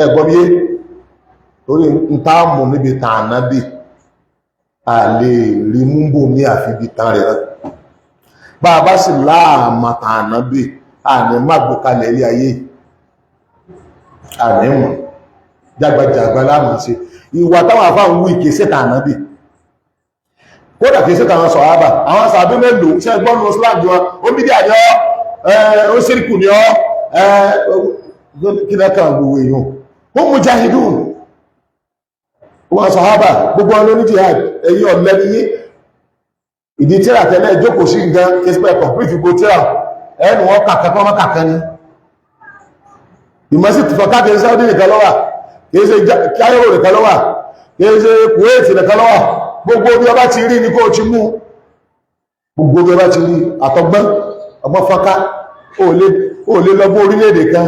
Ẹgbọ́n mi yé? Torí n tá mú níbi tàn Ànábì, a lè rí múbò ní àfi bí tàn rẹ̀ náà. Bá a bá sì láàmà tàn Ànábì, a ní má gbé kalẹ̀ ilé ayé, a ní mọ̀ jágbàjàgbà láàmà sí ìwà táwọn àfáà ń wú ìkéṣẹ́ tàn Ànábì, kódà kìí sí tàwọn sọ̀hábà. Àwọn sàbí mélòó ṣe gbọ́nù Islam jù wọn? Ó bídí àjọ, ó sírìkù ní ọ kí lẹ́kàn gbogbo èèyàn ó mujahidun. Wọn sọ̀hábà gbogbo wọn lóní jihad. Ẹ̀yìn ọ̀lẹ́ni yí ìdí tíra tẹ́lẹ̀ jókòó sí nǹkan kí sípẹ́ complete gbogbo tíra ẹnu wọn kàkà kọ́ mọ́ kàkà ni. Ìmọ̀sí ti fọ́ká. Kìí Saudi nìkan ló wà, kìí ṣe Cairo nìkan ló wà, kìí ṣe Kuwait nìkan ló wà. Gbogbo bí ọba ti rí ní kó ti mú, gbogbo bí ọba ti rí àtọgbọ́n ọgbọ́n fọ́ká. Ó lè lọ́gbọ́n orílẹ̀-èdè kan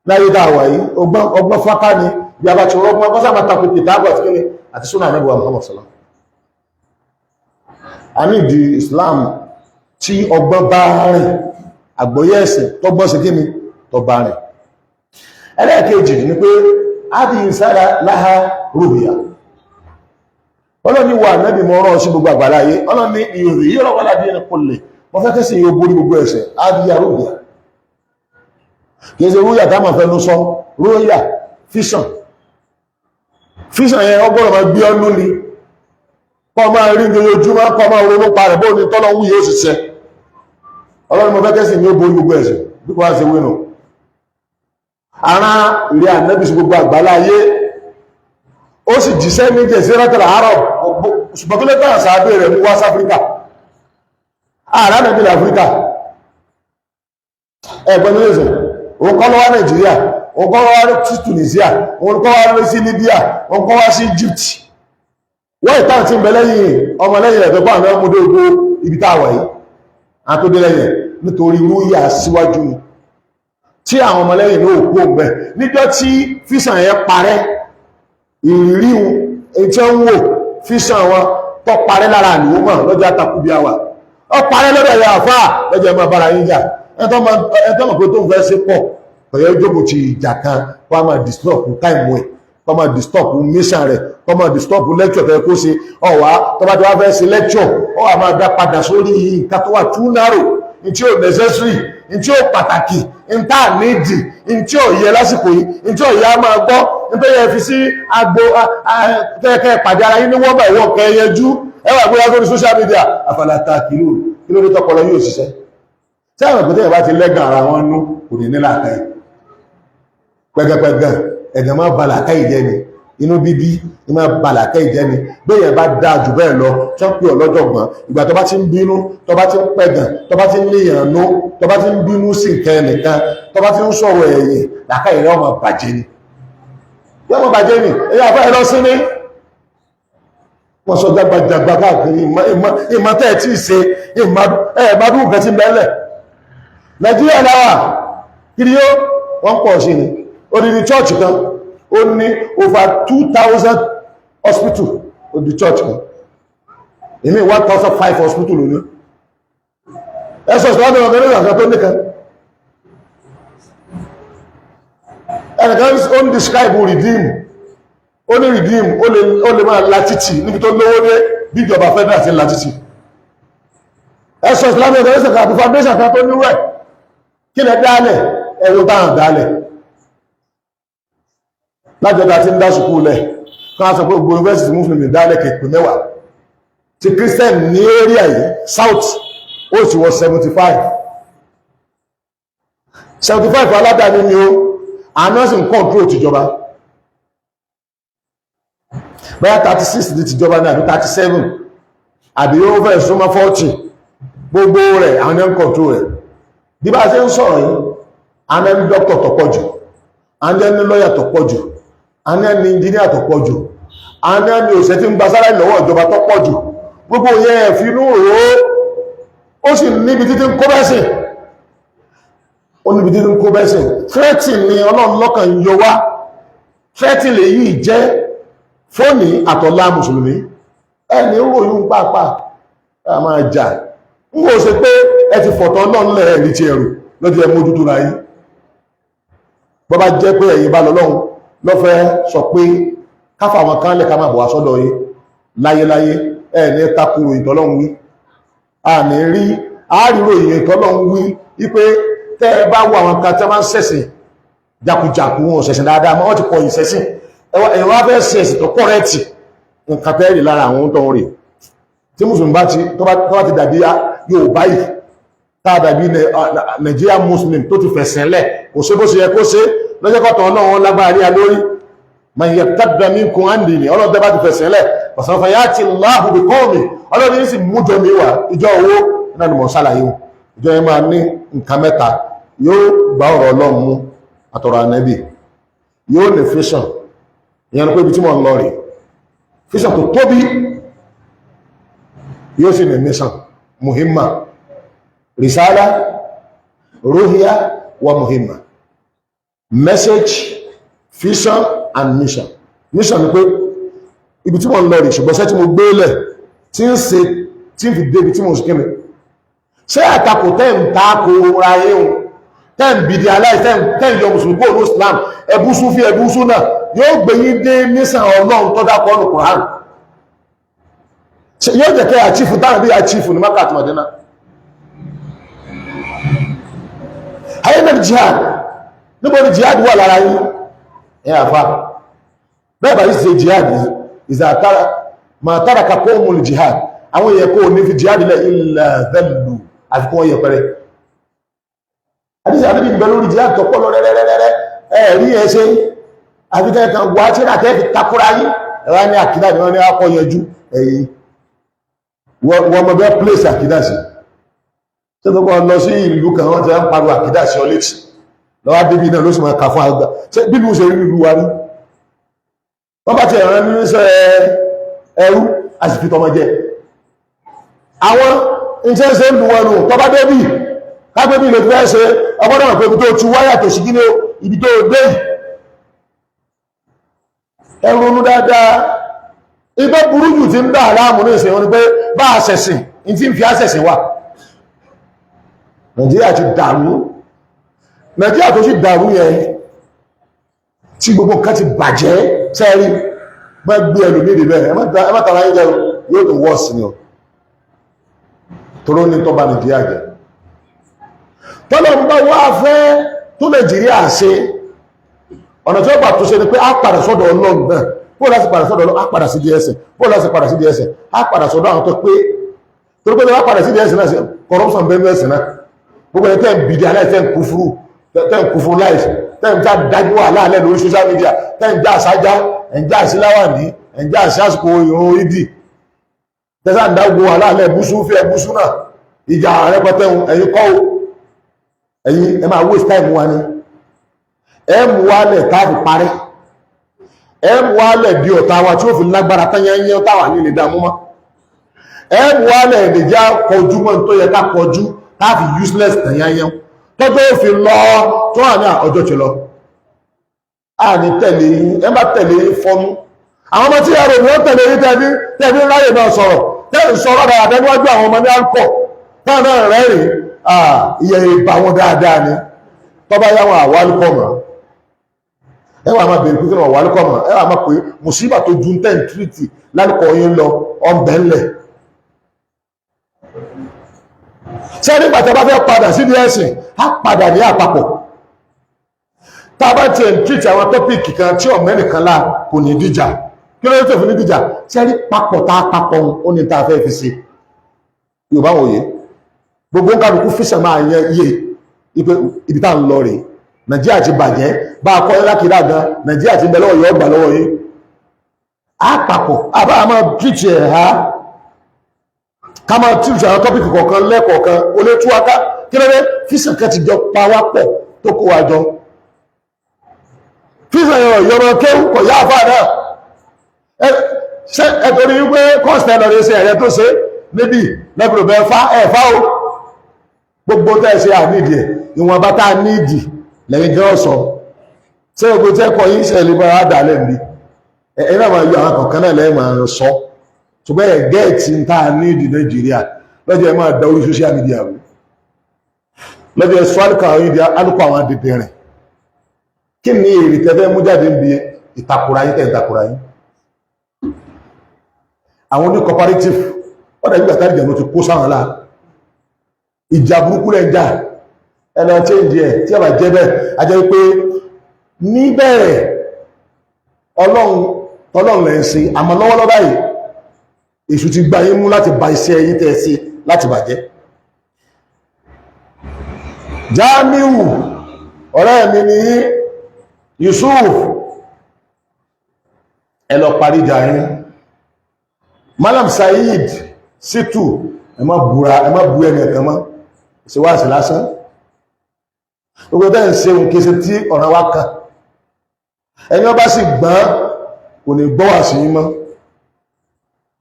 láyé tá a wà yìí. Ọgbọ́n fọ́ká ni. Bí a bá ti rọ́gbọ́n kọ́sà máa takò kìtàbù àti kíni àti súnà Ànábì wa Muhammad sallam. A ní ìdí Islam tí ọgbọ́n bá rìn, àgbọ́yé ẹ̀sìn tọ́gbọ́n sí kíni tó bá rìn. Ẹlẹ́ẹ̀kejì ni pé adi ìsára láha rúbìyà. Ọlọ́ni wà nẹ́bì mọ́ rán sí gbogbo àgbàláyé. Ọlọ́ni ìrì yíò rọ̀wọ́ lábí ẹni kò lè wọ́n fẹ́ kẹ́sì yóò borí gbogbo ẹ̀ṣẹ̀. Adìyà rúbìyà kìí ṣe rúyà tá máa fẹnu sọ. Rúyà, vision. Vision yẹn ọgbọ́n máa gbé ọ́nú ni, kọ́ máa rí ní ojoojúmọ́, kọ́ máa ronú pa rẹ̀, bóò ní tọ́lọ́ wú yóò sì ṣẹ. Ọlọ́ni mo fẹ́ kẹ́sì yóò borí gbogbo ẹ̀ṣẹ̀ bí kò wá ṣe wínú ara ìrẹ́ ànẹ́bì sí gbogbo àgbàláyé. Ó sì jíṣẹ́ ní Jaziratul Arab, ṣùgbọ́n tó lẹ́tà sàábé rẹ̀ mú wá sí Áfíríkà. Ààrẹ ànẹ́bì láfíríkà ẹgbẹ́ mílíọ̀sẹ̀. Òun kọ́ ló wá Nàìjíríà, òun kọ́ wá sí Tunisia, òun kọ́ wá sí Libya, òun kọ́ wá sí Egypt. Wọ́n ìtàn tí ń bẹ lẹ́yìn ọmọ lẹ́yìn ẹ̀fẹ́ bá àwọn ọmọdé ogbó ibi tá a wà yìí àwọn tó dé lẹ́yìn, nítorí rúyà síwájú ni tí àwọn ọmọlẹ́yìn ní òkú òǹbẹ̀. Níjọ́ tí vision yẹn parẹ́, ìrírí tí ó ń wò, vision wọn tó parẹ́ lára àlùwò mọ̀ lọ́jọ́ àtakú bí a wà, ó parẹ́ lọ́dọ̀ ẹ̀yà àfáà lọ́jọ́ ẹ̀ máa bára yín jà. Ẹ̀tọ́ mọ̀ pé tó ń fẹ́ sí pọ̀ kọ̀yẹ́ jókòó ti ìjà kan kó a máa disturb time ẹ̀, kó máa disturb mission rẹ̀, kó máa disturb lecture tẹ́ kó ṣe. Ọ̀wá tó bá ti wá fẹ́ ṣe lecture, ó wà máa dá padà sórí nǹkan tó wà too narrow, ní tí ó necessary, ní tí ó pàtàkì, ní tá à nídìí, ní tí ó yẹ lásìkò yìí, ní tí ó yẹ á máa gbọ́, ní tó yẹ fi sí agbo kẹ́kẹ́ pàdé ara yín ní wọ́n bá ìwọ̀n kẹ́ yẹjú. Ẹ wà gbé wá sórí social media. Àfàlàtà kìlú kí ló dé tọpọlọ yóò ṣiṣẹ́ tí àwọn ìpínlẹ̀ bá ti lẹ́gàn ara wọn nú, kò ní nílà káyì pẹ́gẹ́pẹ́gẹ́. Ẹ̀gàn máa ba làákàyè jẹ́ ni, inú bíbí ní máa ba làákàyè jẹ́ ni. Bẹ́ẹ̀ bá dáa jù bẹ́ẹ̀ lọ tó ń pè ọ́ lọ́jọ̀gbọ́n, ìgbà tó bá ti ń bínú, tó bá ti ń pẹ̀gàn, tó bá ti ń léèyàn nú, tó bá ti ń bínú sí nǹkan ẹnìkan, tó bá ti ń sọ̀rọ̀ ẹ̀yìn, làákàyè rẹ̀ ọmọ bàjẹ́ ni, yóò mọ̀ bàjẹ́ ni. Èyí àfẹ́ lọ sí ní wọ́n sọ jágbàjàgbà káàkiri. Ìmọ̀ tẹ́ ẹ̀ tí ì ṣe ẹ̀ẹ̀mádùn kan ti ń bẹ́lẹ̀ Nàìjíríà láwà kiri yóò wọ́n pọ̀ sí ni. Odidi church kan ó ní over 2,000 hospital. Odidi church kan, èmi 1,005 hospital lóní. Ẹ̀sọ̀ ìsìlámù organization kan tó nìkan, ẹnìkan ó ń describe Redeem, ó ní Redeem ó lè máa la títì níbi tó lówó dé bí ìjọba federal ti ń la títì. Ẹ̀sọ̀ ìsìlámù organization kan àti foundation kan tó nírú ẹ̀, kí lẹ dálẹ̀? Ẹ̀wọ̀ táwọn dálẹ̀ lájọba tí ń dá sùkúù lẹ̀ kan sọ pé gbogbo university Muslim dálẹ̀ kẹ̀pẹ̀ 10, ti Christian ní area yìí, south, ó sì wọ 75 75. Aládàáni ni ó àná sì ń control tìjọba, bóyá 36 ní tìjọba ní àbí 37 àbí ó fẹ́ súnmọ́ 40. Gbogbo rẹ̀ àwọn ní ń control rẹ̀. Bí bá ṣe ń sọ̀rọ̀ yìí, àwọn ẹni dókítà tó pọ̀ jù, àwọn ẹni lọ́yà tó pọ̀ jù, àwọn ẹni engineer tó pọ̀ jù, àwọn ẹni òṣèré tí ń gba salary lọ́wọ́ ìjọba tó pọ̀ jù. Gbogbo yẹn ẹ̀fínú rò ó sì níbi títí ń kó bẹ́sìn, ó níbi títí ń kó bẹ́sìn. Threatening ni Ọlọ́run lọ́kàn yọ wá. Threatening lè yìí jẹ́ fóònì àtọ̀lá mùsùlùmí. Ẹni ròyìn pàápàá a máa jà ń kò ṣe pé ẹ ti fọ̀tọ̀ Ọlọ́run lẹ̀ rí ti ẹ̀rù lọ́dí ẹ mójútó ra yín. Bọ́ bá jẹ́ pé ẹ̀yin bá lọ́lọ́run Lọ́fẹ́ sọ pé káfà àwọn kan lẹ̀ ká máa bọ̀ wá sọ́dọ̀ yìí láyéláyé. Ẹ̀ ní takuro ìtọ́lọ́hun wí, a ní rí àárírò ìtọ́lọ́hun wí wípé tẹ́ ẹ bá wo àwọn kan tẹ́ máa ń ṣẹ̀sìn jakujaku, wọn ò ṣẹ̀sìn dáadáa mọ́, wọ́n ti kọ ìṣẹ̀sìn. Ẹ̀wọ̀n wá fẹ́ ṣe ẹ̀sìn tó correct, nǹkan tẹ́ rí lára àwọn tó ń rè tí mùsùlùmí bá ti tó bá ti dàbí Yorùbá yìí, tá a dàbí Nàìjíríà Muslim tó ti fẹ̀sìn lẹ̀, kò ṣe bó ṣe yẹ kó ṣe lọ́jọ́kọ̀tọ̀ Ọlọ́run lágbára ní alórí. Man yartadda minkum an dini, ọlọ́dẹ bá ti fẹ̀sìn lẹ̀, fasawfa ya'ti Allahu bi qawmin, ọlọ́dẹ yìí sì mú jọ mi wá. Ìjọ owó náà ni mọ̀ ṣàlàyé o. Ìjọ yẹn máa ní nǹkan mẹ́ta: yóò gba ọ̀rọ̀ Ọlọ́run mú àtọ̀rọ̀ Ànábì, yóò ní vision, ìyẹn ni pé ibi tí mo ń lọ rè, vision tó tóbi, yóò sì ní mission muhimma, risala, ruhiya wa muhimma, message, vision and mission. Mission ni pé ibi tí mo ń lọ rè, ṣùgbọ́n ṣẹ́ tí mo gbé lẹ̀ tí ń ṣe tí ń fi débi tí mo ṣe kíni. Ṣé àtakò tẹ́ ń takò ra yín, tẹ́ ń bìdí aláì, tẹ́ ń yọ mùsùlùmí kúrò ní Islam, ẹbú súnfí, ẹbú súnà, yóò gbé yín dé mission Ọlọ́run tó dákọ̀ ọ́nù Quran? Yóò jẹ́ kẹ́ àchífù táwọn bí àchífù ní Mákà àti Mádínà? Ayé náà jihad, níbo ni jihad wà lára yín ẹ àfá? Bẹ́ẹ̀ bá yìí ṣe jihad, ìzàtara ma taraka qawmul jihad, àwọn èèyàn kò ní fi jihad lẹ̀ illa dhallu, àfikún wọn yẹpẹrẹ. Àdísì àdíbì ń bẹ lórí jihad tó pọ̀ lọ rẹ́rẹ́rẹ́rẹ́. Ẹ̀rí ẹ ṣe àfikẹ́ kan wá tí ra tẹ́ fi takora yín. Ẹ̀wá ní àkídà ni wọ́n ní akọ yẹjú ẹ̀yìn wọ́n mọ̀ bẹ́ẹ̀ place àkídà sí. Tí ó kọ́ lọ sí ìlú kan, wọ́n ti ń pariwo àkídà sí ọ létí lọ́wọ́ débi náà ló sì máa kà fún àgbà. Ṣé bí ìlú ṣe rí ìlú wa rí? Wọ́n bá ti ẹ̀rọ nínú iṣẹ́ ẹrú, a sì fi tọmọ jẹ àwọn iṣẹ́ ṣe ń lu wọn nù. Tọ́ba débì kápẹ́ bí ilé tó fẹ́ ṣe, ọgbọ́dọ̀ mọ̀ pé ibi tó ti wáyà tó sí kí ní ibi tó dé yìí. Ẹ ronú dáadáa. Ibẹ̀ burú jù ti ń dà láàmú ní ìsìn wọn ni pé bá a ṣẹ̀sìn ní tí ń fi àṣẹ̀sìn wà. Nàìjíríà ti dàrú. Nàìjíríà tó sì dàrú yẹn, tí gbogbo nǹkan ti bàjẹ́ sẹ́rí, má gbé ẹlòmíì dé bẹ́ẹ̀, ẹ má tara yín jẹ, yóò tó wọ́ọ̀sì ni o. Toró ní tọ́ba Nàìjíríà jẹ, tọ́lọ̀ ń bá wá fẹ́ tó Nàìjíríà ṣe, ọ̀nà tí ó gbà tó ṣe ni pé á padà sọ́dọ̀ Ọlọ́run náà. Bó láti padà sọ́dọ̀ Ọlọ́run? Á padà sí díẹ̀sìn. Bó láti padà sí díẹ̀sìn? Á padà sọ́dọ̀ àwọn tó pé, torí pé wọ́n padà sí díẹ̀sìn náà, sí corruption bẹ́ẹ̀ mẹ́sìn náà. Gbogbo ẹ̀ tẹ́ ń bìdí aláì, tẹ́ ń kúfúrú, tẹ́ ń kúfúrú láì, tẹ́ ń já dájú wà láàlẹ́ lórí social media, tẹ́ ń já àsájá, ẹ̀ ń já àsíláwàní, ẹ̀ ń já àsí àsìkò ìrun ìdì, tẹ́sà ń dá gbogbo wà láàlẹ́ búsú fẹ́ búsú náà, ìjà rẹpẹtẹ. Ẹ̀yin kọ́ o, ẹ̀yin ẹ máa waste time wa ni. Ẹ mú wálẹ̀ táàbù parí, ẹ mú wálẹ̀ di ọ̀tá wa tí ó fi lágbára tányányán táwà ní ilé dààmú mọ́. Ẹ mú wálẹ̀ èdèjá kọjú mọ́ tó yẹ ká kọjú táàfi useless tányányán tọ́jọ́ ó fi lọ tó wà ní ọjọ́ ti lọ. A ní tẹ̀lé yín, ẹ bá tẹ̀lé yín fọ́nú. Àwọn ọmọ tí ẹrù ni wọ́n tẹ̀lé yín, tẹ̀lé tẹ̀lé ráyè náà sọ̀rọ̀, tẹ̀lé sọ̀rọ̀ dáadáa níwájú àwọn ọmọ ní àǹkọ̀ táwọn náà rẹ́rìn ìyẹ̀ ìbá wọn dáadáa ni. Tọ́ba yá wọn àwálùkọ̀ mọ́, ẹ wà máa bèèrè pé kí wọ́n wálùkọ̀ mọ́. Ẹ wà máa pé mùsíbà tó ju ten tírìtì lálùkọ̀ yín lọ ọ̀bẹ̀ ńlẹ̀. Ṣé nígbà tí a bá fẹ́ padà sí ní ẹ̀sìn, á padà ní àpapọ̀. Tá a bá tiẹ̀ ń tírìtì àwọn tọ́pìkì kan tí ọ̀mẹ́nìkan lá kò ní díjà, kí ló dé tó fi ní díjà? Ṣé rí papọ̀ tá a papọ̀ ó ní tá a fẹ́ fi ṣe Yorùbá wòye gbogbo nǹkan kú fíṣàn máa yẹ iye ibi tá à ń lọ rèé. Nàìjíríà ti bàjẹ́, bá a kọ́ ẹ́ lákìdá gan, Nàìjíríà ti ń bẹ lọ́wọ́ yọ ọgbà lọ́wọ́ yín. Á papọ̀, àbá àmọ́ tírìtì ẹ̀ ha, ká máa tírìtì àwọn tọ́pìkì kọ̀ọ̀kan lẹ́kọ̀ọ̀kan, kò lè tú wa ká. Kí ló dé? Fíṣàn kan ti jọ pa wá pọ̀ tó kó wa jọ. Fíṣàn yẹn yọmọ kéwù kọ̀ yá àfáà náà. Ṣé ẹ torí wípé kọ́ọ̀sì ẹ lọ ṣe ẹ̀rẹ́ tó ṣe níbí lẹ́bùrù bẹ́ẹ̀ fá ẹ̀ fá o. Gbogbo tẹ́ ẹ ṣe àníìdì ẹ̀, ìwọ̀nba tá a níìdì lẹ́yìn jẹ́ ọ̀sọ́. Ṣé gbogbo tẹ́ kọ yín ṣe lè bára dà lẹ́nu ẹ náà máa yọ àwọn kọ̀ọ̀kan náà lẹ́yìn máa sọ, ṣùgbọ́n ẹ̀ gẹ́ẹ̀tì ń tá a níìdì Nàìjíríà lọ́jọ́ ẹ máa da orí social media rú, lọ́jọ́ ẹ sọ alùpùpù àwọn ìdí alùpùpù àwọn dèdè rẹ̀. Kí ni èrè tẹ́fẹ́ mú jáde ń bi Ìtakùrà yín tẹ̀ ìtakùrà yín. Àwọn oní cooperative, ó dàbí ìgbà tàbí ìjànú ti kó sáwọn láà. Ìjà burúkú rẹ̀ ń jà. Ẹ lọ change ẹ̀. Tí a bá jẹ́ bẹ́ẹ̀, a jẹ́ pé níbẹ̀rẹ̀ Ọlọ́run tọ́lọ́run lẹ́ ń ṣe, àmọ́ lọ́wọ́lọ́wọ́ báyìí, èṣù ti gba yín mú láti ba iṣẹ́ yín tẹ́ sí láti bàjẹ́. Jamiu, ọ̀rẹ́ mi ní Yusuf, ẹ lọ parí ìjà yín. Malam Saheed Situ, ẹ má búra, ẹ má bú ẹni ẹ̀kan mọ́, ṣe wá sí lásán. Gbogbo tẹ́ ń ṣe òun kìí ṣe tí ọ̀ràn wa kan. Ẹni ọba sì gbọ́n kò ní gbọ́ wà sí yín mọ́.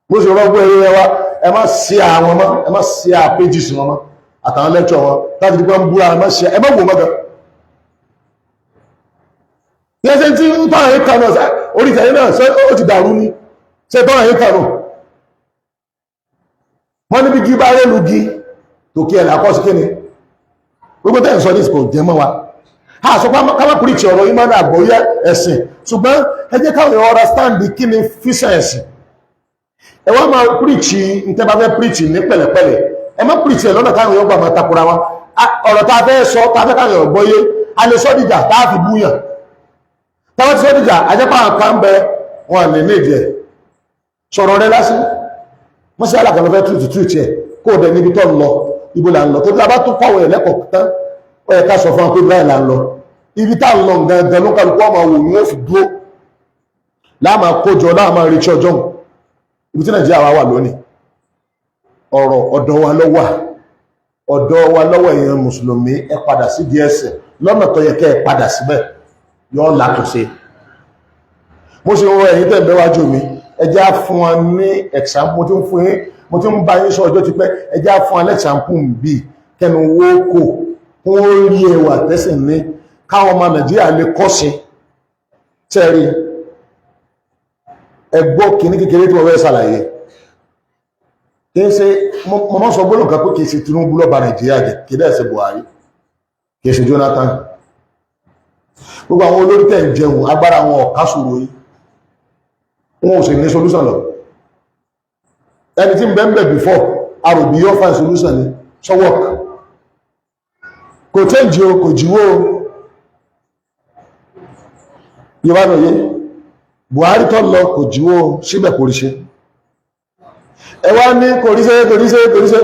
Bó ṣe rọ́gbọ́ eré wa, ẹ má sí àwọn mọ́, ẹ má sí àpéjì sí wọn mọ́ àtàwọn lẹ́tọ̀ wọn láti dípẹ́ ń búra. Ẹ má sí, ẹ má wò mọ́gàn. Yẹn ṣe tí ń tọ́ra yín kan náà, orí ìtẹ̀yìn náà ṣé ó ti dàrú ni? Ṣe tọ́ra yín kan náà, wọ́n níbi gí bá rẹ́lu gí tòkí ẹ̀ làkọ́ sí kíni. Gbogbo tẹ́ ń sọ ní ìsìnkú jẹ́ mọ́ wa. A sọ pé ká má preach ọ̀rọ̀ yìí máa àgbọ́yé ẹ̀sìn, ṣùgbọ́n ẹ jẹ́ káwọn èèyàn understand kí ni fíṣàn ẹ̀sìn. Ẹ wá máa preach ntẹ́ bá fẹ́ preach ní pẹ̀lẹ́pẹ̀lẹ́. Ẹ má preach ẹ̀ lọ́nà káwọn èèyàn gbà máa takora wa. Ọ̀rọ̀ tá a fẹ́ sọ, tá a fẹ́ káwọn èèyàn gbọ́yé, a lè sọ dìjà tá a fi búyàn. Táwọn ti sọ dìjà, ajẹ́pá kan bẹ wọn lè ní ìdí ẹ̀. Sọ̀rọ̀ rẹ lásán, mọ́sí alákan ló fẹ́ túùtù túùtù ẹ̀ kó o dẹ̀ níbi tó ń lọ. Ibo là ń lọ? Tó tí a bá tún kọ̀wé ẹ̀lẹ́kọ̀ọ́ tán, ó yẹ ká sọ fún wa pé báyìí là ń lọ. Ibi tá ń lọ gangan ló kálukú ọmọ wò ní wọ́n fi dúró láàmà kójọ, láàmà retí ọjọ́. Ibi tí Nàìjíríà wà wà lónìí, ọ̀rọ̀ ọ̀dọ̀ wa ló wà, ọ̀dọ̀ wa lọ́wọ́. Èèyàn mùsùlùmí, ẹ padà sí díẹ̀ ẹsẹ̀ lọ́nà tó yẹ kẹ́ ẹ padà síbẹ̀, yọ látúnṣe. Mo ṣe ń rọ ẹ̀yin tẹ́ ń bẹ wájú mi, ẹ jẹ́ á fún wa ní example. Mo ti ń fún yín, mo ti ń bá yín sọ ọjọ́ ti pẹ́. Ẹ jẹ́ á fún wa ní example bí kẹnu wó kò kún ó rí ẹwà tẹ́sìn ní káwọn ọmọ Nàìjíríà lè kọ́ sí. Tẹ́rí ẹgbọ́ kìíní kékeré tí wọ́n fẹ́ ṣàlàyé. Kìí ṣe mo mọ́ sọ gbólóhùn kan pé kìí ṣe Tinubu ló bà Nàìjíríà jẹ́, kìí dẹ̀ ṣe Buhari, kìí ṣe Jonathan. Gbogbo àwọn olórí tẹ̀ ń jẹun, agbára wọn ọ̀ká sòrò yìí, wọn ò sì ní solution lọ. Ẹni tí ń bẹ́ ń bẹ̀ before àròbí yóò find solution ni so work kò change o, kò jíwó o. Yorùbá náà yé Buhari tó lọ, kò jíwó o, síbẹ̀ kò rí ṣe. Ẹ wá ní kò rí ṣe, kò rí ṣe, kò rí ṣe.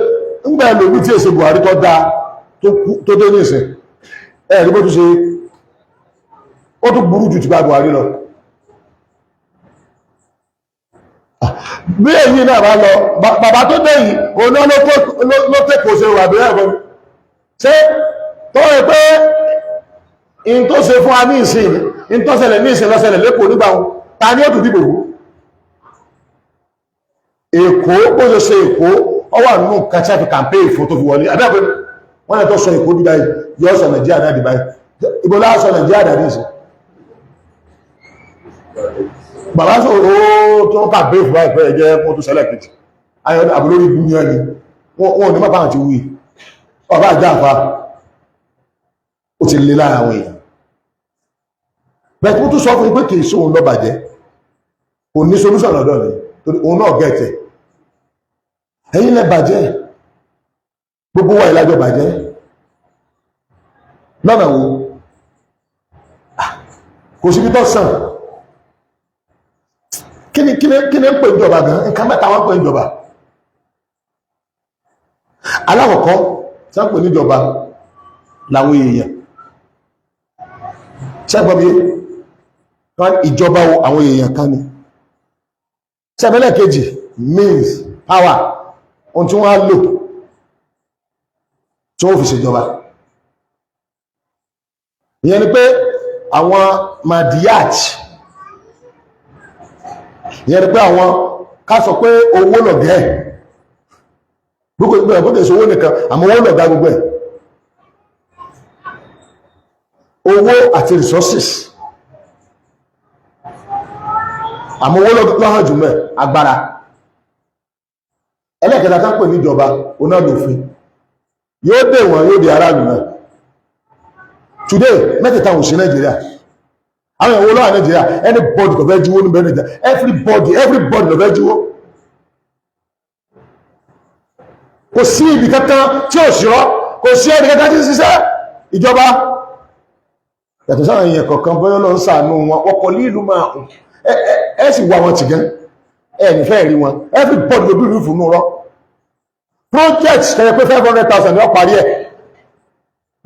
Ńgbà ẹlòmí tí èsè Buhari tó dáa tó dé ní ìsìn, ẹ rí bó tún ṣe, ó tún burú jù ti bá Buhari lọ. Bí èyí náà bá lọ, bàbá tó dé yìí, òun náà ló tẹ́kọ̀ọ́ ṣe wà bí ẹ̀kọ́ ṣé tó rẹ̀ pé in tó ṣe fún wa ní ìsìn, in tó ṣẹlẹ̀ ní ìsìn lọ́sẹ̀lẹ̀ lẹ́kọ̀ọ́ nígbà wọn, ta ni ó tún dìbò fún? Èkó, bó ṣe ṣe Èkó, ọ wà nínú nǹkan tí a fi campaign fún tó fi wọlé. Àbẹ́ wọ́n lè tó sọ Èkó dídá yìí, yóò sọ Nàìjíríà náà dìbáyìí. Ibo láà sọ Nàìjíríà dà ní ìsìn? Bàbá sọ ó tó ń campaign fún báyìí pé ẹjẹ́ kó tó ṣẹlẹ̀ kejì ayọ̀ àbúlórí ibú ní ẹni wọn ò ní má báwọn ti wí ọba àjá àfa. Ó ti lé lára àwọn èèyàn bẹ́ẹ̀. Tí mo tún sọ fún yín pé kìí sóhun ló bàjẹ́, kò ní solution lọ́dọ̀ ni, torí òun náà gẹ̀ẹ́tẹ̀. Ẹ̀yin lẹ bàjẹ́, gbogbo wa ìlàjọ bàjẹ́. Lọ́nà wo? Kò síbi tó sàn. Kí ni ń pè ìjọba gan? Nǹkan mẹ́ta wọ́n pè ìjọba. Alákọ̀ọ́kọ́ tí wọ́n pè níjọba làwọn èèyàn ṣẹ́gbọ́n bí ìjọba àwọn èèyàn kan ni. Ṣẹ́bẹ̀lẹ̀ kejì, means, power, ohun tí wọ́n á lò tí wọ́n fi ṣèjọba. Ìyẹn ni pé àwọn madiyat, ìyẹn ni pé àwọn ká sọ pé owó lọ̀gẹ́ gbogbo ìgbẹ́ ẹ̀kọ́ tẹ̀sí owó nìkan, àmọ́ owó lọ̀gá gbogbo ẹ̀, owó àti resources, àmọ́ owó lọ́hàn jù mẹ́ agbára. Ẹlẹ́kẹta tá pè níjọba oná lòfin yóò dé wọn, yóò dé aráàlú náà. Today, mẹ́tẹ̀ẹ̀ta ò sí Nàìjíríà. Àwọn ìwọ lọ́wọ́ Nàìjíríà, anybody kò fẹ́ jíwó níbẹ̀ Nàìjíríà. Everybody, everybody ló fẹ́ jíwó. Kò sí ibi kankan tí ò ṣírọ́, kò sí ẹni kankan tí ń ṣiṣẹ́ ìjọba, yàtọ̀ sáwọn èèyàn kọ̀ọ̀kan bọ́yọ́ lọ ń sàánú wọn. Ọkọ̀ lílù máa ẹ sì wá wọn tì gan, ẹ nífẹ̀ẹ́ rí wọn. Everybody ló bí fún un rọ project tẹ́lẹ̀ pé 500,000 ní ó parí ẹ̀,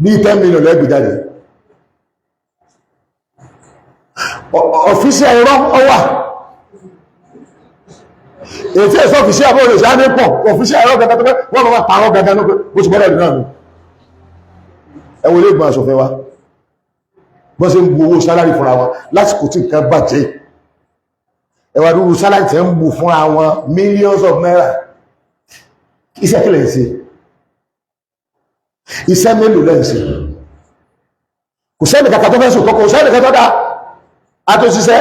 ní 10 million lẹ́gbẹ̀ẹ́ jáde. Ọ̀fíìsì ẹ̀rọ ọwà ètí ẹ̀sọ́ ọ̀fíìsì àbọ̀ òṣèṣẹ́ á ní pọ̀ ọ̀fíìsì ẹ̀rọ gẹ́gẹ́ tó pé wọ́n máa pààrọ̀ gẹ́gẹ́ ní pé bó ti gbọ́dọ̀ rí náà nù. Ẹ wo ilé ìgbìmọ̀ aṣòfin wa, bọ́n ṣe ń bu owó salary fúnra wọn lásìkò tí nǹkan bàjẹ́. Ẹ wá dúró salary tẹ́ ń bu fúnra wọn, millions of naira. Iṣẹ́ kí lẹ̀ ń ṣe? Iṣẹ́ mélòó lẹ́ ń ṣe? Kò sẹ́ni kankan tó fẹ́ sùn, kò sẹ́ni kankan tó dá àtòṣìṣẹ́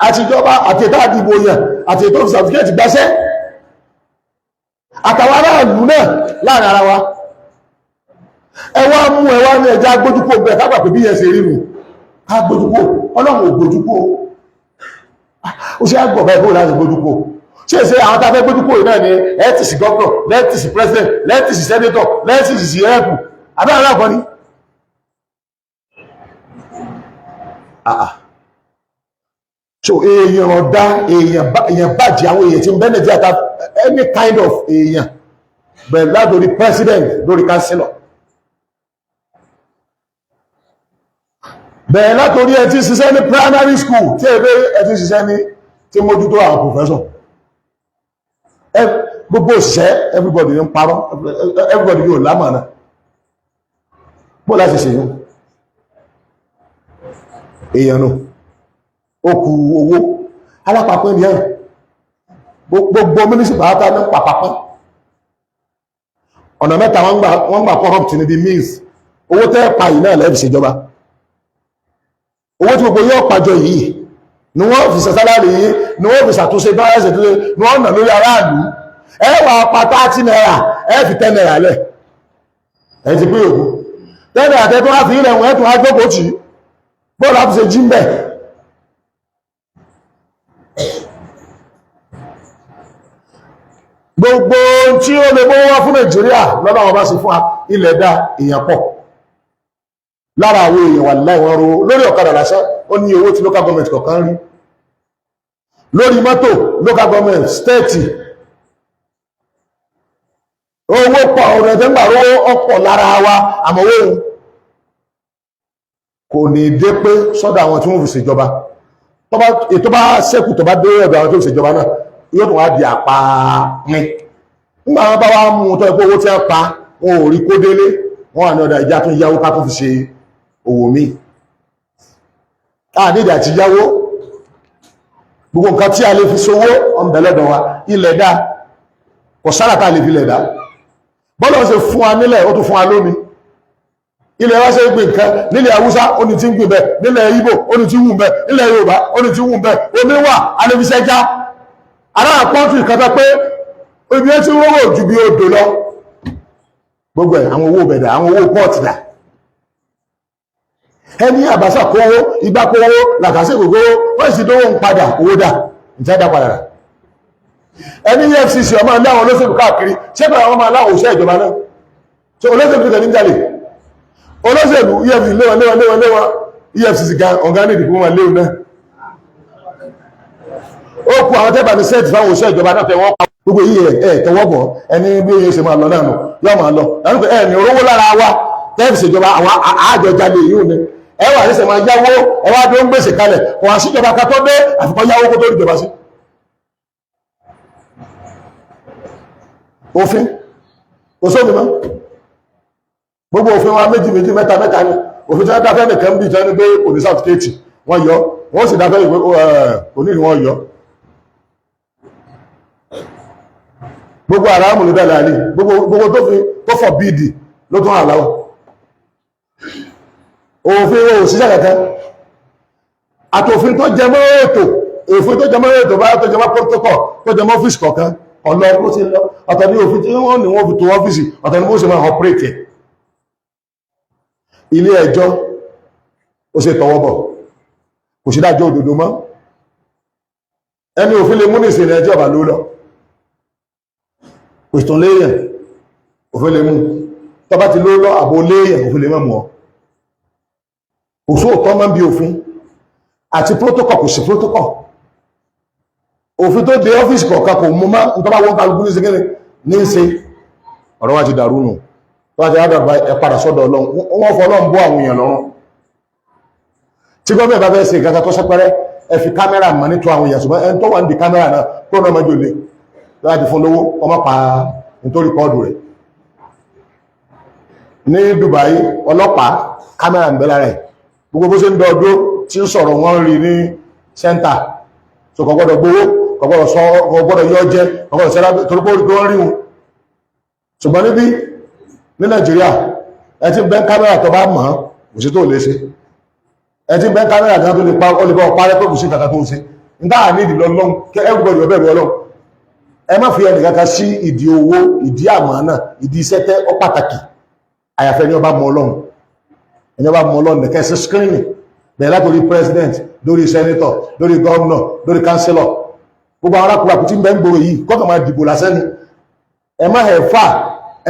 àtijọba àti ètò àdìbò yàn àti ètò certificate gbáṣẹ́ àtàwọn aráàlú náà láàrin ara wa. Ẹ wá mú, ẹ wá ní ẹja gbójúkó bẹ́ẹ̀, ká gbà pé bí yẹn ṣe rí nù, ká gbójúkó. Ọlọ́run ò gbójúkó, ó ṣe àgbọ̀ báyìí kó láti gbójúkó. Ṣé ṣe àwọn tá a fẹ́ gbójúkó yìí náà ni ẹ ti sí governor, lẹ́ẹ̀tì sí president, lẹ́ẹ̀tì sí senator, lẹ́ẹ̀tì sí rep, àbẹ́ àwọn àkọ́ni? So èèyàn ọ̀dá, èèyàn bàjẹ́, àwọn èèyàn tí ń bẹ́ Nàìjíríà ta any kind of èèyàn, bẹ̀rẹ̀ látòrí president, lórí councillor, bẹ̀rẹ̀ látòrí ẹ tí ń ṣiṣẹ́ ní primary school, tí ẹ bẹ́ ẹ tí ń ṣiṣẹ́ ní tí mójútó àwọn professor, gbogbo òṣìṣẹ́, everybody ń parọ́, everybody yóò lámàna bó láti ṣe yún èèyàn nù. Ó kù owó alápapọ̀ ènìyàn, gbogbo mínísítà pátá ní pàpàpọ̀. Ọ̀nà mẹ́ta wọ́n gbà corrupt níbi means. Owó tẹ́ pa yìí náà lẹ́ẹ̀fì ṣèjọba. Owó tí gbogbo yóò pàjọ yìí ni wọ́n fi ṣe salary yìí, ni wọ́n fi ṣàtúnṣe bá ẹsẹ̀ tó ni wọ́n nà lórí aráàlú. Ẹ wà pa 30 naira, ẹ fi 10 naira lẹ̀, ẹ ti pín òkú 10 naira tẹ́ tó wá fi ilẹ̀ wọn, ẹ tún wá jókòó tì í bọ́ọ̀lù àtúnṣe jí ń bẹ̀. Gbogbo tí ó lè mọ́ wá fún Nàìjíríà lọ́nà wọn bá sì fún wa, ilẹ̀ dá, èèyàn pọ̀ lára àwọn èèyàn wà láì wọ́n ro lórí ọ̀kadà lásán. Ó ní owó tí local government kọ̀ọ̀kan rí lórí mọ́tò, local government, state, owó pọ̀. Ọ̀rọ̀ ẹ̀fẹ́ ń gbà rówó ọ̀pọ̀ lára wa, àmọ́ owó kò ní dé pé sọ́dọ̀ àwọn tí wọ́n fi ṣèjọba. Ètò bá ṣẹ́kù tó bá dé ọ̀dọ̀ àwọn tó fi ṣèjọba náà, yóò tún wá di àpá ní nígbà wọn bá wá mú un tó ẹgbẹ́ owó tí wọ́n pa, wọn ò rí kó délé. Wọ́n wà ní ọ̀dà ìjà tó yáwó ká tó fi ṣe òwò míì. A nídìí àti yáwó. Gbogbo nǹkan tí a lè fi ṣòwò ọ̀nbẹ lọ́dọ̀ wa. Ilẹ̀ dá, kò sára tá a lè fi ilẹ̀ dá. Bọ́lá ṣe fún wa nílẹ̀, ó tún fún wa lómi. Ilẹ̀ wa ṣe gbìn nǹkan. Nílẹ̀ Haúsá, ó ní tí ń gbìn bẹ́ẹ̀. Nílẹ̀ Ìgbò, ó ní tí ń wù bẹ́ẹ̀. Nílẹ̀ Yorùbá, ó ní tí ń wù bẹ́ẹ̀. Omi wà, a lè fi ṣẹja. Ará pọ́ńtù ìkàtà pé ibi tí wọ́n wò ju bí odò lọ. Gbogbo ẹ̀, àwọn owó bẹ̀dà, àwọn owó pọ́ọ̀tì dà. Ẹni àbáṣà kówó, igbá kówó, làkàṣẹ́ gbogbo, wọ́n sì dówó ń padà. Owó dà, ìtẹ́ dá padà rà. Ẹni EFCC ọmọ ilé àwọn olóṣèlú káàkiri, ṣé pẹ̀lú àwọn ọmọ aláwọ̀ òṣìṣẹ́ ìjọba náà ṣe olóṣèlú tẹ̀lé ń jalè? Olóṣèlú EFCC léwọn léwọn léwọn léwọn. EFCC gan ọ̀gá ní ìdìbò wọn léwu náà. Ó kú àwọn tẹ́bà ní sẹ́ẹ̀tì fáwọn òṣìṣẹ́ ìjọba náà tẹ́wọ́ pa gbogbo yìí. Ẹ̀ tọwọ́ bọ̀ ẹni bí oye ṣe máa lọ náà nù, yóò máa lọ ẹ̀ ní orówó lára wa tẹ́ẹ̀fì ṣèjọba. Àwọn àjọ jalè yìí ni ẹ wà ní sẹ́máa yáwó, ẹ wá dó ń gbèsè kalẹ̀. Kò wá síjọba ká tó dé, àfikọ́ yáwó kó tó rí ìjọba sí. Òfin kò sómi mọ́. Gbogbo òfin wa méjì méjì, mẹ́ta mẹ́ta ni. Òfin tí wọ́n dáfẹ́ nìkan bí jẹ́ ní pé kò ní sáfíkéètì, wọ́n yọ, wọ́n sì dáfẹ́ ìwé kò ní ìwọ̀n yọ. Gbogbo àràmù ló dálẹ̀ àlè. Gbogbo tó fi tó fọ̀ bíìdì ló tún àláwọ̀. Òfin ò síṣẹ́ kankan. Àtòfin tó jẹ mọ́ ètò, òfin tó jẹ mọ́ ètò bá tó jẹ mọ́ protocol, tó jẹ mọ́ ọ́fíìsì kọ̀ọ̀kan ọ̀lọ́ ló ti lọ. Ọ̀tọ̀ ní òfin tí wọ́n ní wọ́n fi tó ọ́fíìsì, ọ̀tọ̀ ní wọ́n ṣe máa operate ẹ̀. Ilé ẹjọ́ ó ṣe tọwọ́ bọ̀. Kò sí dájọ́ òdodo mọ́. Ẹni òfin lè mú ní ìsìn ẹjọ́ ọ̀bà ló lọ, kò sì tún léèyàn òfin lè mú. Tó bá ti ló lọ àbò léèyàn, òfin lè mọ̀ mọ́. Kò sóòtọ́ mọ́ bí òfin àti protocol, kò sí protocol. Òfin tó dé ọ́fíìsì kọ̀ọ̀kan kò mú má ń tọ́bá wọ́n kálukú ní ṣe ní ṣe. Ọ̀rọ̀ wá ti dàrú nù. Tó wá ti dàrú, ẹ padà sọ́dọ̀ Ọlọ́run. Wọ́n fọ́ Ọlọ́run bọ́ àwọn èèyàn lọ́rùn. Tí gọ́ọ̀mẹ̀ bá fẹ́ ṣe nǹkan tó sẹ́pẹ́rẹ́, ẹ fi kámẹ́rà mọ́ nítọ́ àwọn èèyàn, ṣùgbọ́n ẹni tó wà nídìí kámẹ́rà náà tó náà mọ́jọ lé láti fún lówó ọmọ pa nítorí kọ́ọ̀dù rẹ̀. Ní Dubai, ọlọ́pàá, kámẹ́rà ń bẹ lára ẹ̀. Gbogbo bó ṣe ń dọdún tí ń sọ̀rọ̀, wọ́n rí ní center. So kò gbọ́dọ̀ gbowó, kò gbọ́dọ̀ sọ, kò gbọ́dọ̀ yọ jẹ, kò gbọ́dọ̀ sẹ́lá, torí pé ó rí wọn. Ṣùgbọ́n níbí ní Nàìjíríà, ẹ ti bẹ́ kámẹ́rà tó bá mọ̀, kò sí tó lè ṣe. Ẹ ti bẹ́ kámẹ́rà kan tó lè pa, ó lè bọ́ parẹ́ pé kò sí kankan tó ń ṣe. N táà ní ìdí lọ́lọ́run kí everybody ọbẹ̀ rẹ̀ Ọlọ́run. Ẹ má fi ẹnì kankan sí ìdí owó, ìdí àmánà, ìdí iṣẹ́ tẹ́ ọ pàtàkì, àyàfẹ́ ní ọba mọ Ọlọ́run. Ẹni ọba mọ Ọlọ́run nìkan ṣe screening, bẹ̀rẹ̀ látòrí president, lórí senator, lórí governor, lórí councillor. Gbogbo àwọn arákùnrin àkùtì ń bẹ́ ń gbòòrò yìí kọ́kàn máa dìbò lásán ni. Ẹ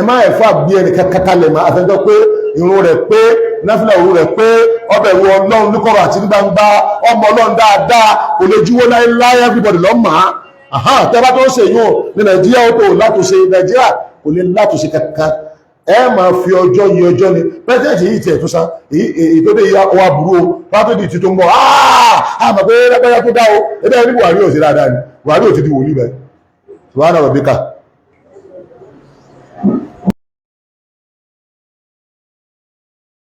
má ẹ̀fà bí ẹnì kankan kalẹ̀ máa àfẹ́jọ́ pé irun rẹ̀ pé, náfìlà òru rẹ̀ pé, ọbẹ̀ wo Ọlọ́run níkọ̀rọ̀ àti ní gbangba, ọmọ Ọlọ́run dáadáa, kò lè jíwó láéláé, everybody lọ́ mọ̀ á. Tẹ́ bá tó ń ṣe yún ní Nàìjíríà, ó tó látúnṣe. Nàìjíríà kò lè látúnṣe kankan. Ẹ máa fi ọjọ́ yí ọjọ́ ni. President yìí tiẹ̀ tó sá èyí tó dé yá ọwọ́ àbúrò bá tó di ti tó ń bọ̀, àmọ̀ pé lágbájá tó dá o. Ẹgbẹ́ ní Buhari ò sí dáadáa ni. Buhari ò ti di wòlíì bẹ́ẹ̀. Subhana rabbika.